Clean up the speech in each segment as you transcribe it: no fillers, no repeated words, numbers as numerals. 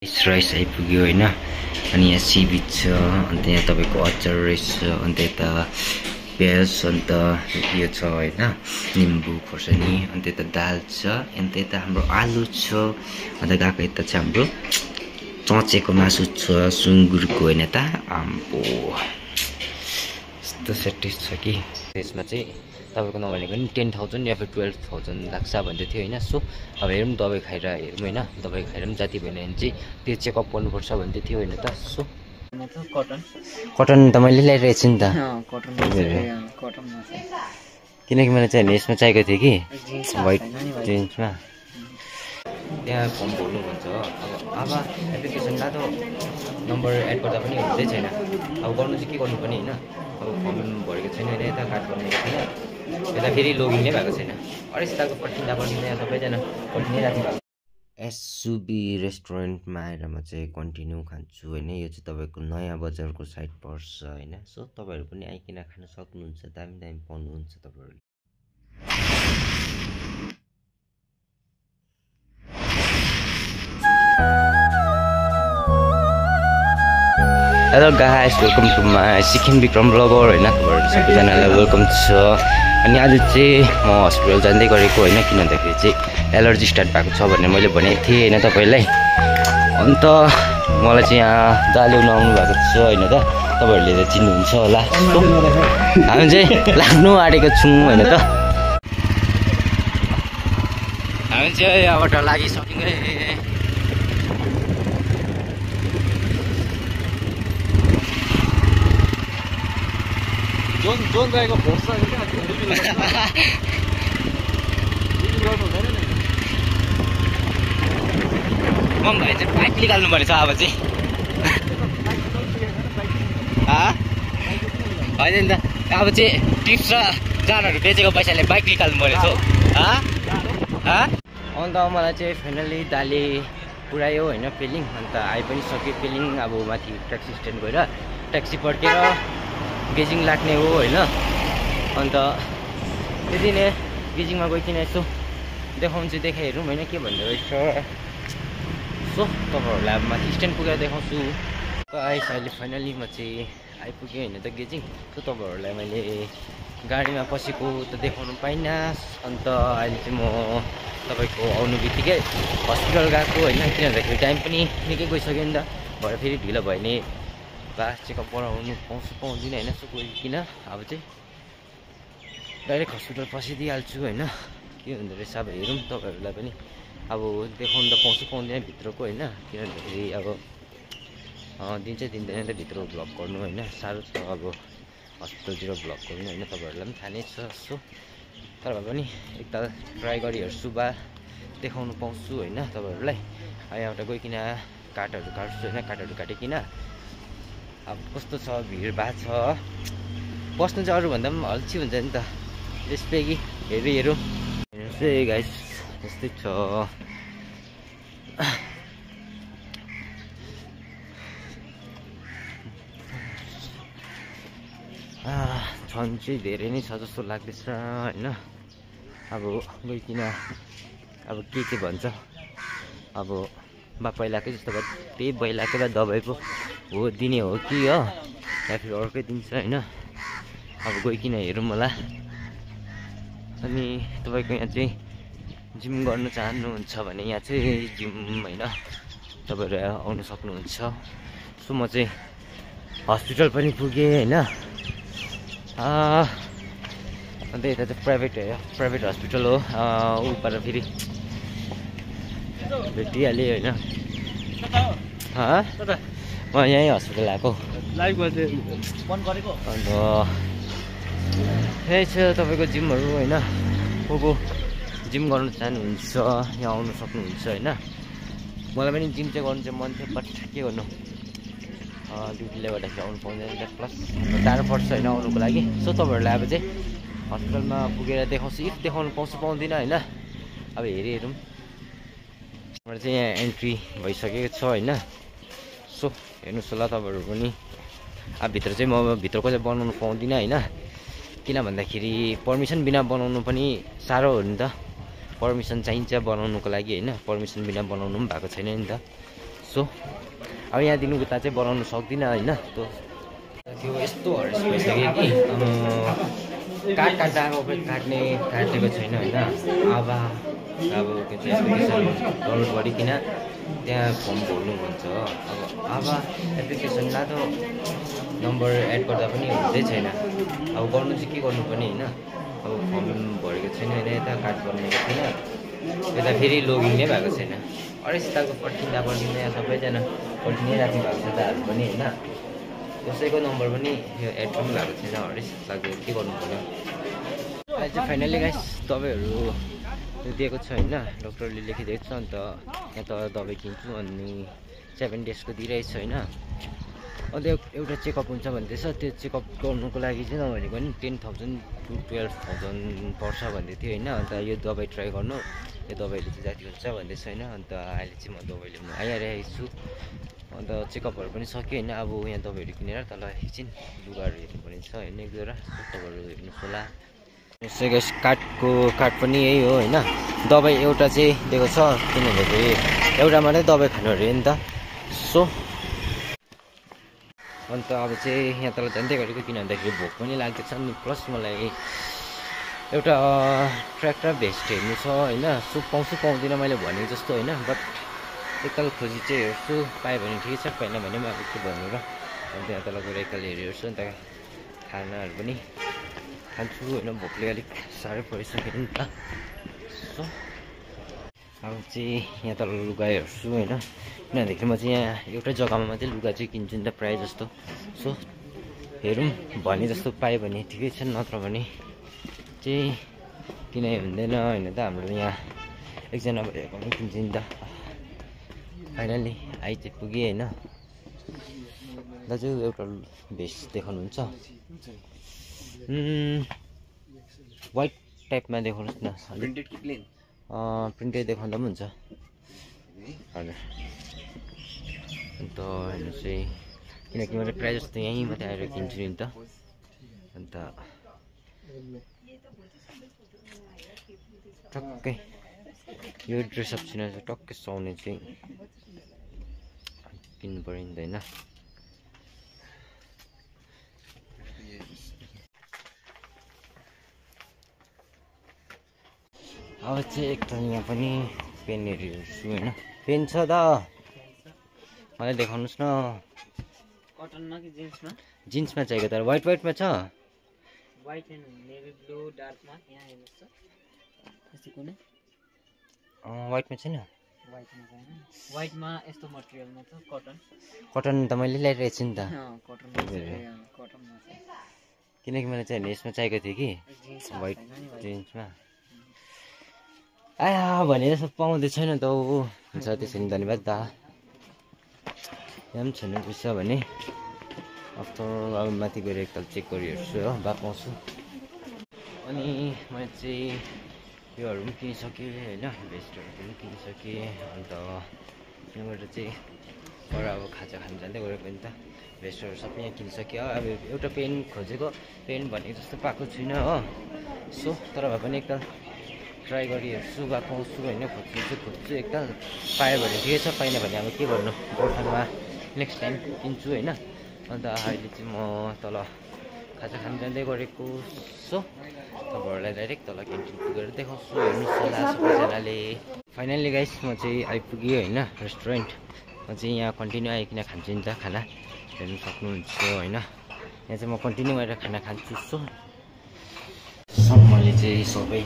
Rice आइपुग्यो हैन अनि यहाँ सिबिट छ अन्त यहाँ तपाईको अचार राइस छ अन्त यता प्याज अन्त यो छ हैन निम्बु खोर्सानी अन्त यता दाल छ अन्त यता हाम्रो आलु छ अन्त गएको यता चाहिँ हाम्रो चचेको मासु छ सुँगुरको हैन त आम्बो यस्तो सेटिस छ कि त्यसमा चाहिँ तपाईको नभनेको नि 10,000 या फिर 12,000 लाग्छ भन्दै थियो हैन सो अब हेरौँ दबाई खाएर हेरौँ हैन दबाई खाएर पनि जाति भएन भने चाहिँ त्यो चेकअप गर्नुपर्छ भन्दै थियो हैन त सो कटन त मैले ल्याइरहेको छु नि त किनकि मलाई चाहिँ यसमा चाहिएको थियो कि व्हाइट जिन्समा त्यहाँ फर्म भर्नु भन्छ अब एप्लिकेसनमा त नम्बर एड गर्दा पनि हुँदै छैन अब गर्नु चाहिँ के गर्नु पनि हैन अब फर्म भरेको छैन हैन यता कार्ड बनाएको छैन यता फेरि लोगिन नै भएको छैन अरे सिताको पर्खिँदा सबैजना पर्खिनै राख्नु भएको एसुबी रेस्टुरेन्टमा आएर म चाहिँ कन्टिन्यू खान्छु हैन यो चाहिँ तपाईको नयाँ बजारको साइड पर्छ हैन सो तपाईहरु पनि आइकिन खान सक्नुहुन्छ दामी दामी पाउनुहुन्छ तपाईहरुले hello guys welcome to my Sikkim Vikram vlogger हैन तपाईहरु सबैजनालाई वेलकम छ अनि आज चाहिँ म हस्पिटल जाँदै गरेको हैन किन भन्दाखेरि चाहिँ एलर्जी स्टार्ट भएको छ भन्ने मैले भनेको थिएँ हैन तपाईलाई अन्त मलाई चाहिँ यहाँ जाले आउनु भएको छ हैन त तपाईहरुले त चिन्नुहुन्छ होला हामी चाहिँ लाग्नु आडेको छौं हैन त हामी चाहिँ यहाँबाट लागिसक्यौं जोन गएको फोर्स छ मम भाइ चाहिँ बाइक निकाल्नु पर्छ अब चाहिँ होइन नि त अब चाहिँ टिप्स र जानहरू बेचेको पैसाले बाइक निकाल्नु परेछ अन्त मलाई चाहिँ फाइनली दाले पुऱ्यायो होइन पेलिङ अन्त आइ पनि सक्यो पेलिङ अब माथि ट्याक्सी स्ट्यान्ड गएर ट्याक्सी पर्केर गेजिङ लाग्ने हो हैन अन्त त्यति नै गेजिङमा गइकिन यसो देखाउँछु देखाइहेरौँ हैन के भन्दो रहेछ सो तपाईहरुलाई अब माथि स्ट्यान्ड पुगेर देखाउँछु गाइस अहिले फाइनली म चाहिँ आइपुगेँ हैन त गेजिङ सो तपाईहरुलाई मैले गाडीमा पसेको त देखाउनु पाइनँ अन्त अहिले चाहिँ म तपाईको आउनु बित्तिकै हस्पिटल गएको हैन किन भन्दाखेरि टाइम पनि निकै गइसक्यो नि त भरे फेरि ढिलो भयो नि चेकअप गराउनु पाउँछु पाउँदिनँ हैन सो गइकिन अब चाहिँ डाइरेक्ट हस्पिटल पसिदिइहाल्छु हैन के हुँदो रहेछ अब हेरौँ तपाईहरुलाई पनि अब देखाउनु त पाउँछु पाउँदिनँ भित्रको हैन किन भन्दाखेरि अब दिन चाहिँ दिँदैन त भित्र भ्लग गर्नु हैन साह्रो छ अब हस्पिटलतिर भ्लग गर्नु हैन तपाईहरुलाई पनि थाहा नै छ सो तर भए पनि एकताल ट्राई गरी हेर्छु बा देखाउनु पाउँछु हैन तपाईहरुलाई यहाँबाट गइकिन काटहरू काट्छु हैन काटहरू काटिकिन अब कस्तो छ भिडभाड छ बस्नु चाहिँ अरूभन्दा पनि अल्छी हुन्छ नि त त्यसै कि हेरौँ हेर्नुहोस् है गाइस यस्तै छ छन् चाहिँ धेरै नै छ जस्तो लाग्दैछ हैन अब गइकिन अब के भन्छ अब पहिलाकै जस्तो भयो त्यही पहिलाकै बा दबाई पो हो दिने हो कि हो या फिर अर्कै दिन्छ हैन अब गइकिन हेरौँ होला अनि तपाईको यहाँ चाहिँ जिम गर्नु चाहनुहुन्छ भने यहाँ चाहिँ जिम हैन तपाईहरु आउनु सक्नुहुन्छ सो म चाहिँ हस्पिटल पनि पुगेँ हैन अन्त यता चाहिँ प्राइभेट हस्पिटल हो उपर फेरि भेटिहालेँ होइन म यहीँ हस्पिटल आएको अन्त यही छ तपाईँको जिमहरू होइन को जिम गर्नु चाहनुहुन्छ यहाँ आउनु सक्नुहुन्छ होइन मलाई पनि जिम चाहिँ गर्नु चाहिँ मन थियो बट के गर्नु ड्युटीले गर्दाखेरि आउनु पाउँदैन प्लस टाढो पर्छ होइन आउनुको लागि सो तपाईँहरूलाई अब चाहिँ हस्पिटलमा पुगेर देखाउँछु इफ देखाउनु पाउँछु पाउँदिनँ होइन अब हेरौँ हाम्रो चाहिँ यहाँ एन्ट्री भइसकेको छ होइन सो हेर्नुहोस् होला तपाईँहरू पनि अब भित्र चाहिँ म भित्रको चाहिँ बनाउनु पाउँदिनँ होइन किन भन्दाखेरि पर्मिसन बिना बनाउनु पनि साह्रो हो नि त पर्मिसन चाहिन्छ बनाउनुको लागि हैन परमिसन बिना बनाउनु पनि भएको छैन नि त सो अब यहाँ दिनुको चाहिँ बनाउनु सक्दिनँ होइन। त्यो यस्तो हरेस भइसक्यो कि काट्दा अब काटेको छैन होइन। अब के चाहिँ एप्लिकेसन डाउनलोड गरिकन त्यहाँ फर्म भर्नु भन्छ। अब एप्लिकेसन त नम्बर एड गर्दा पनि हुँदै छैन। अब गर्नु चाहिँ के गर्नुपर्ने होइन। अब फर्म भरेको छैन होइन, यता कार्ड बनाएको छैन, यता फेरि लोगिन नै भएको छैन। अरेसिताको पर्खिँदा यहाँ सबैजना पर्खिनै राख्नु भएको छ दाहरू पनि होइन। कसैको नम्बर पनि यो एड पनि भएको छैन। अरेसिताको के गर्नु पर्यो। अहिले चाहिँ फाइनली गाइस दबाईहरू दिएको छ होइन, डक्टरले लेखिदिएको छ। अन्त यहाँ त दबाई किन्छु अनि 7 डेजको दिइरहेछ होइन। अन्त एउटा चेकअप हुन्छ भन्दैछ। त्यो चेकअप गर्नुको लागि चाहिँ नभनेको नि 10,000 to 12,000 पर्छ भन्दै थियो होइन। अन्त यो दबाई ट्राई गर्नु, यो दबाईले चाहिँ जाति हुन्छ भन्दैछ होइन। अन्त अहिले चाहिँ म दबाई लिनु आइरहेको छु। अन्त चेकअपहरू पनि सक्यो होइन। अब यहाँ दबाईहरू किनेर तल एकछिन लुगाहरू हेर्नुपर्ने छ होइन। एक दुईवटा तपाईँहरू हेर्नुहोस् होला। यसै गएस कार्ड पनि यही हो होइन। दबाई एउटा चाहिँ दिएको छ किनभने फेरि एउटा मात्रै दबाई खानु अरे नि त। सो अन्त अब चाहिँ यहाँ तल जान्दै गरेको किन भन्दाखेरि भोक पनि लाग्दैछ नि। प्लस मलाई एउटा ट्र्याक र भेस्ट हेर्नु छ होइन। सो पाउँछु पाउँदिनँ मैले भनेको जस्तो होइन। बट एकताल खोजी चाहिँ हेर्छु, पाएँ भने ठिकै छ, पाएन भने पनि अब के भन्नु र। अन्त यहाँ तल गएर एकताल हेर्छु। अन्त खानाहरू पनि खान्छु होइन। भोकले अलिक साह्रै परिसक्यो नि त। सो अब चाहिँ यहाँ तल लुगा हेर्छु होइन। किनभनेदेखि म चाहिँ यहाँ एउटै जग्गामा मात्रै लुगा चाहिँ किन्छु नि त प्रायः जस्तो। सो हेरौँ भने जस्तो पाएँ भने ठिकै छ, नत्र भने चाहिँ किनै हुँदैन होइन त। हाम्रो यहाँ एकजना भएको पनि किन्छ नि त। फाइनली आइ चाहिँ पुगेँ होइन। दाजु एउटा भेस्ट देखाउनुहुन्छ? वाइट टाइपमा देखाउनुहोस् न। प्रिन्टेड कि प्लेन? प्रिन्टेड देखाउँदा पनि हुन्छ हजुर। अन्त हेर्नुहोस् है, किनकि मैले प्रायः जस्तो यहीँ मात्रै आएर किन्छु नि त। अन्त टक्कै यो ड्रेसअप छैन टक्कै सुहाउने चाहिँ किन्नु पऱ्यो नि त होइन। अब चाहिँ एकताल यहाँ पनि पेनहरू हेर्छु होइन। पेन छ त मलाई देखाउनुहोस् न। कटनमा कि जिन्समा? जिन्समा चाहिएको तर वाइटमा छ? वाइट एन्ड नेभी ब्लू डार्कमा यहाँ हेर्नुहोस् त। यस्तो कुनै वाइटमा छैन? वाइटमा छैन। वाइटमा यस्तो मटेरियलमा छ कटन त मैले ल्याइरहेको छु नि त। कटनमा छ किनकि मलाई चाहिँ यसमा चाहिएको थियो कि वाइट जिन्समा। आया भने जस्तो पाउँदै छैन त। ऊ हुन्छ त्यसो भने धन्यवाद दा। यहाँ पनि छैन बुझ्छ भने आफ्टर अब माथि गएर एकताल चेक गरी हेर्छु हो, बा पाउँछु। अनि मैले चाहिँ योहरू पनि किनिसकेँ होइन, भेस्टहरू पनि किनिसकेँ। अन्त यहाँबाट चाहिँ पर अब खाजा खानु जाँदै गरेको नि त। भेस्टहरू सबै यहाँ किनिसक्यो। अब एउटा पेन खोजेको, पेन भनेको जस्तो पाएको छुइनँ हो। सो तर भए पनि एकताल ट्राई गरी हेर्छु, बा पाउँछु होइन। खोज्छु एकताल, पायो भने ठिकै छ, पाएन भने अब के गर्नु, गोर्खामा नेक्स्ट टाइम किन्छु होइन। अन्त अहिले चाहिँ म तल खाजा खानु जाँदै गरेको। सो तपाईँहरूलाई डाइरेक्ट तल क्यान्टिन पुगेर देखाउँछु, हेर्नुहोस् होला सबैजनाले। फाइनल्ली गाइस म चाहिँ आइपुगेँ होइन रेस्टुरेन्ट। म चाहिँ यहाँ कन्टिन्यू आइकन खान्छु नि त खाना, हेर्नु सक्नुहुन्छ होइन। यहाँ चाहिँ म कन्टिन्यू गरेर खाना खान्छु। सो मैले चाहिँ सबै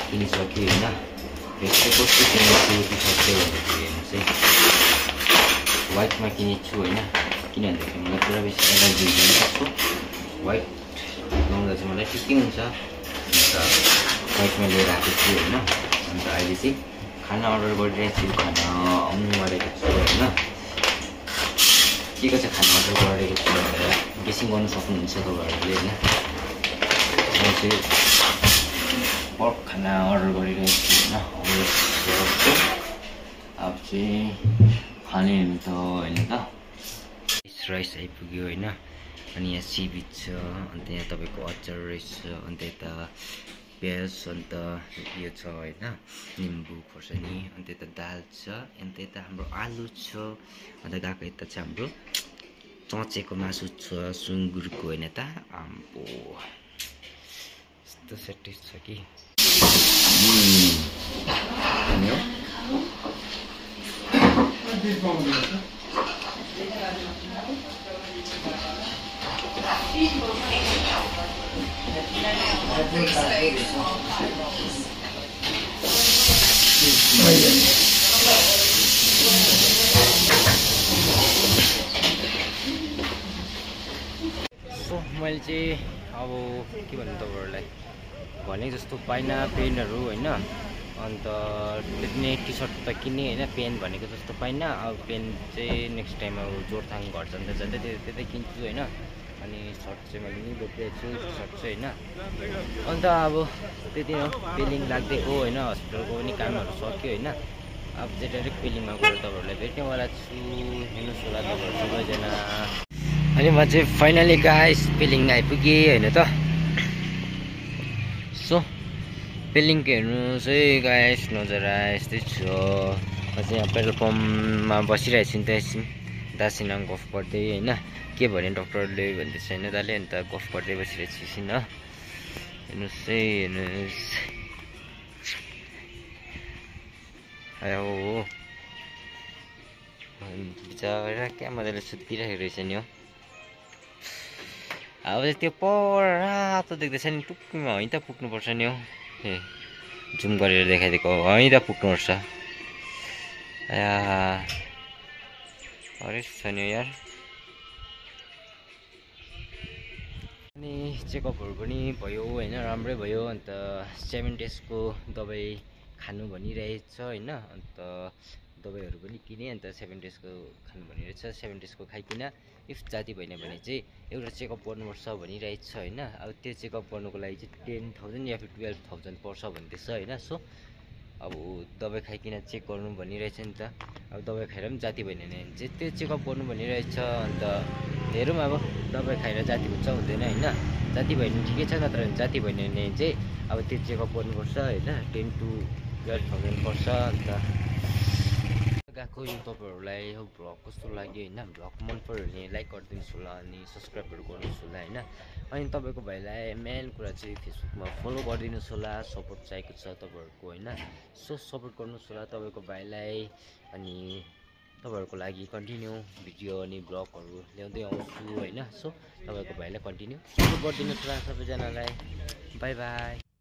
किनिसकेँ होइन। भेस्ट कस्तो किनेको सक्यो भन्दाखेरि हेर्नुहोस् है, वाइटमा किनेको छु होइन। किनभनेदेखि मलाई पुरा बेसी एलर्जी हुँदैन। सक्छु वाइट लगाउँदा चाहिँ मलाई ठिकै हुन्छ। अन्त वाइटमा लिएर आएको छु होइन। अन्त अहिले चाहिँ खाना अर्डर गरिरहेको छु, खाना आउनु गरेको छु होइन। के चाहिँ खाना अर्डर गरेको छु भनेर गेसिङ गर्नु सक्नुहुन्छ तपाईँहरूले होइन। म चाहिँ पर्क खाना अर्डर गरिरहेको छु होइन। अब चाहिँ खाने हुनु त होइन त। राइस आइपुग्यो होइन। अनि यहाँ सिबिच छ, अन्त यहाँ तपाईँको अचार रहेछ, अन्त यता प्याज अन्त यो छ होइन निम्बु खोर्सानी अन्त यता दाल छ अन्त यता हाम्रो आलु छ अन्त गएको यता चाहिँ हाम्रो चचेको मासु छ सुँगुरको होइन त आम्बो यस्तो सेटिस छ कि सो मैले चाहिँ अब के भन्नु तपाईँहरूलाई भने जस्तो पाइनँ पेनहरू होइन अन्त त्यति नै टी सर्ट त किने होइन पेन भनेको जस्तो पाइनँ अब पेन चाहिँ नेक्स्ट टाइम अब जोरथाङ घर जाँदा जाँदै त्यतै किन्छु होइन अनि सर्ट चाहिँ मैले नि बोकिरहेको छु टी सर्ट चाहिँ होइन अन्त अब त्यति हो पेलिङ लाग्दिएको होइन हस्पिटलको पनि कामहरू सक्यो होइन अब चाहिँ डाइरेक्ट पेलिङमा गएर तपाईँहरूलाई भेट्नेवाला छु हेर्नुहोस् होला तपाईँहरू सबैजना अनि म चाहिँ फाइनली गाइस पेलिङ आइपुगेँ होइन त सो पेलिङको हेर्नु चाहिँ गाइस नजरा यस्तै छ म चाहिँ यहाँ पेट्रोल पम्पमा बसिरहेको छु नि त एकछिन दासिना गफ गर्दै होइन के भने डक्टरले भन्दैछ होइन दाले अन्त गफ गर्दै बसिरहेको छु एकछिन हो हेर्नुहोस् है हेर्नुहोस् हो बिचरा क्या मजाले सुतिरहेको रहेछ नि हो अब त्यो पर रातो देख्दैछ नि टुक्कीमा है त पुग्नुपर्छ नि हौ ए जुम गरेर देखाइदिएको है त पुग्नुपर्छ हरेस छ नि यार अनि चेकअपहरू पनि भयो होइन राम्रै भयो अन्त 7 डेजको दबाई खानु भनिरहेछ होइन अन्त दबाईहरू पनि किने अन्त 7 डेजको खानु भनिरहेछ 7 डेजको खाइकिन इफ जाती भएन भने चाहिँ एउटा चेकअप गर्नुपर्छ भनिरहेछ होइन अब त्यो चेकअप गर्नुको लागि चाहिँ 10,000 या फिर 12,000 पर्छ भन्दैछ होइन सो अब दबाई खाइकिन चेक गर्नु भनिरहेछ नि त अब दबाई खाएर पनि जाती भएन भने चाहिँ त्यो चेकअप गर्नु भनिरहेछ अन्त हेरौँ अब दबाई खाएर जाती हुन्छ हुँदैन होइन जाती भयो भने ठिकै छ नत्र भने जाती भएन भने चाहिँ अब त्यो चेकअप गर्नुपर्छ होइन 10 to 12,000 पर्छ अन्त गएको यो तपाईँहरूलाई यो भ्लग कस्तो लाग्यो होइन भ्लग मन पऱ्यो भने लाइक गरिदिनुहोस् होला अनि सब्सक्राइबहरू गर्नुहोस् होला होइन अनि तपाईँको भाइलाई मेन कुरा चाहिँ फेसबुकमा फलो गरिदिनुहोस् होला सपोर्ट चाहिएको छ तपाईँहरूको होइन सो सपोर्ट गर्नुहोस् होला तपाईँको भाइलाई अनि तपाईँहरूको लागि कन्टिन्यू भिडियो अनि भ्लगहरू ल्याउँदै आउँछु होइन सो तपाईँको भाइलाई कन्टिन्यू सपोर्ट गरिदिनुहोस् होला सबैजनालाई बाई बाई।